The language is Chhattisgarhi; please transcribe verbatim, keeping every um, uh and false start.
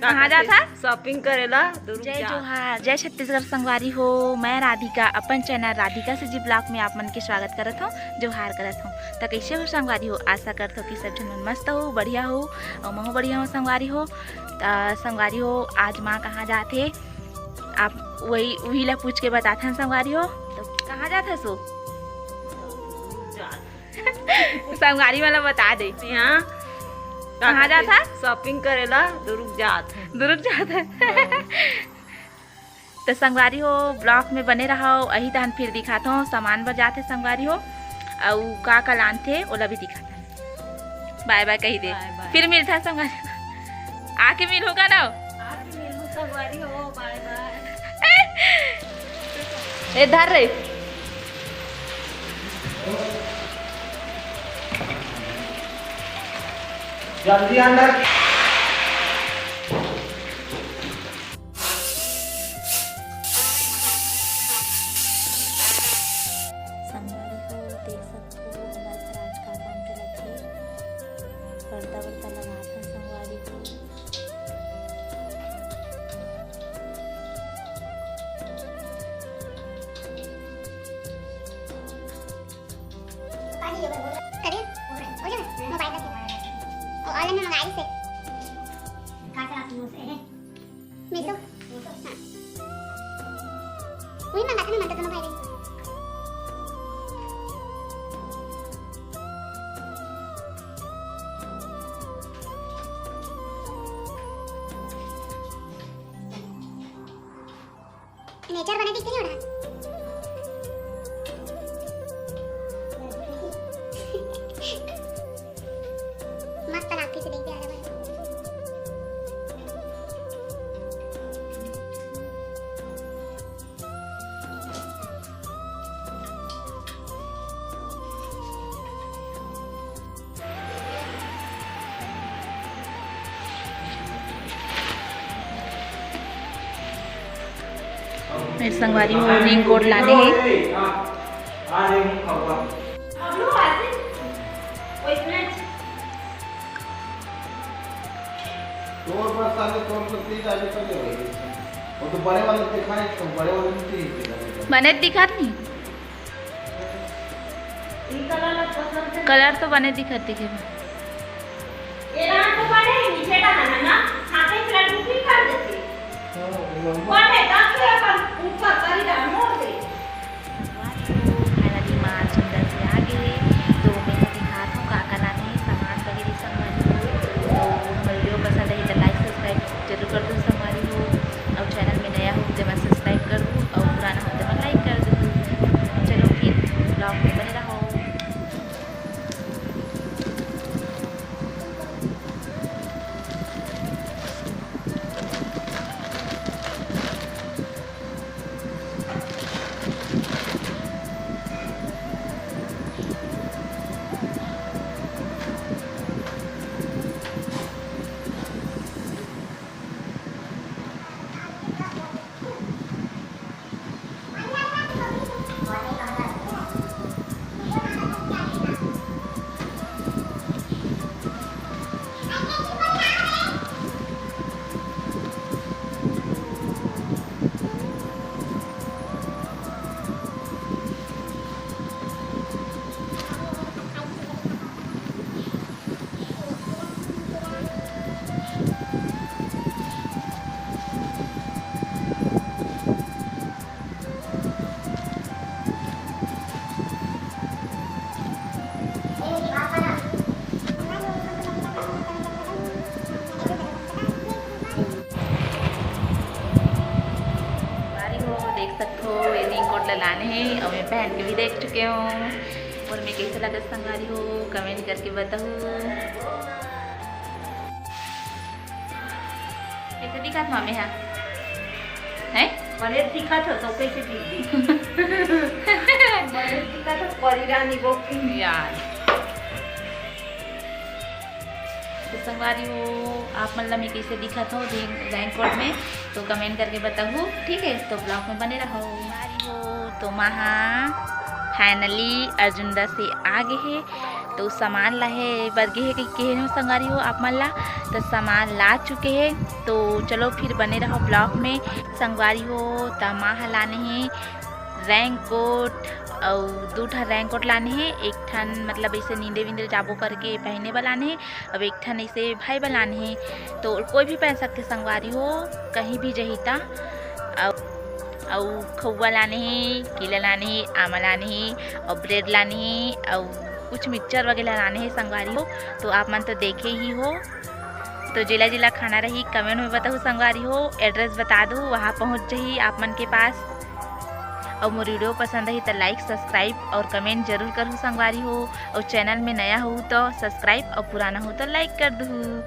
कहाँ जात हस? Shopping करे ला, तो रुक जय जा। जोहार, जय छत्तीसगढ़ संगवारी हो। मैं राधिका अपन channel राधिका सीजी vlog में आप मन के स्वागत करत हूँ, जोहार करत हूँ। त कइसे हो संगवारी हो? आशा करत हूँ कि सब झन मन मस्त हो, बढ़िया हो, अउ महू बढ़िया हो संगवारी हो। त संगवारी हो, आज माँ कहाँ जात हे, आप वही, उही ला पूछ के बताथन संगवारी हो। तो कहाँ जात हस ओ? संगवारी वाला बता दे। यहाँ कहाँ जात हस? Shopping करे ला, तो रुक जात हे। दुरुक जात हे। हाँ। तो संगवारी हो, vlog में बने रहो, अही तहन फिर दिखात हो, सामान बर जात हे संगवारी हो, अउ का का लानथे, ओला भी दिखात हे। Bye bye कही दे। Bye bye। फिर मिलता संगवारी। आके मिलहू का ना? आके मिलहू संगवारी हो, bye bye। ए धर रे। जल्दी अंदर। संगवारी हो, देख सकत हो, हमर घर आज का काम चलत हे। पर्दा वर्दा लगात हन संगवारी हो। करे? हो जाए, mobile रखे। ओ, online में मंगाई से। का चलाती हो से? Meesho? हाँ। वही मंगाते ना, मन तो दोनों भाई बहन। Nature बने दिखे नहीं उड़ा। मस्त लागती से देख दे, अरे भाई। मेरे संगवारी हो, raincoat लाने हे। तोर बस आगे, तोर तो तेज आगे कर ले भाई। वो तो बड़े वाले दिखाए, तो बड़े वाले में तेज दिखाए। बने दिखत नहीं। Colour तो बने दिखत दिखे बा। ये रहा तो बने ही नीचे का है ना, हाथे से लड्डू भी कर देते। हाँ, वो बने का के अपन ऊपर करी रहा, मोड़ दे। Finally माँ सुंदर से आ गए, तो मैं दिखात हूँ का का लाने हे, सामान वगैरह संगवारी हो। तो हमर video पसंद आही तो like subscribe जरूर कर दो संगवारी हो, अउ channel में नया हो तो मन subscribe कर दो, अउ पुराना हो तो मन like कर दो। चलो फिर vlog में बने रहो। बारी हो, देख सकत हो, ये raincoat ला लाने हे अउ मैं पहन के भी देख चुके हूँ। अउ मैं कैसे लगत संगवारी हो, comment करके बताहू। कैसे दिखत मामे हा? हैं? बने दिखत हो तो कैसे दिखी? बने दिखत हो, परी रानी वो की। यार। तो संगवारी हो, आप मन ला मैं कैसे दिखत हो rain-, raincoat में, तो comment करके बताहू, ठीक है? तो vlog में बने रहो। संगवारी हो, तो माँ हा finally अर्जुंदा से आ गए हे। तो सामान लाहे बर गे हे कहिके हो संगवारी हो आप मन ला, तो सामान ला चुके हे। तो चलो फिर बने रहो ब्लॉग में संगवारी हो। त माँ ह लाने हे रेनकोट, अउ दू ठन रेनकोट लाने हे, एक ठन मतलब ऐसे नींदे विंदे जाबो करके पहने बर लाने हे, अब एक ठन ऐसे भाई बर लाने हे। तो कोई भी पहन सकते संगवारी हो, कहीं भी जही ता। अउ अउ खउवा लाने हे, केला लाने हे, आमा लाने हे, अउ ब्रेड लाने हे, अउ कुछ मिक्सचर वगैरह लाने हे संगवारी हो। तो आप मन तो देखे ही हो। तो जेला जेला खाना रही कमेंट में बताहू संगवारी हो, एड्रेस बता दू, वहाँ पहुँच जही आप मन के पास। और मोर वीडियो पसंद रही तो लाइक, सब्सक्राइब और कमेंट जरूर करहू संगवारी हो। और चैनल में नया हो तो सब्सक्राइब और पुराना हो तो लाइक कर दू।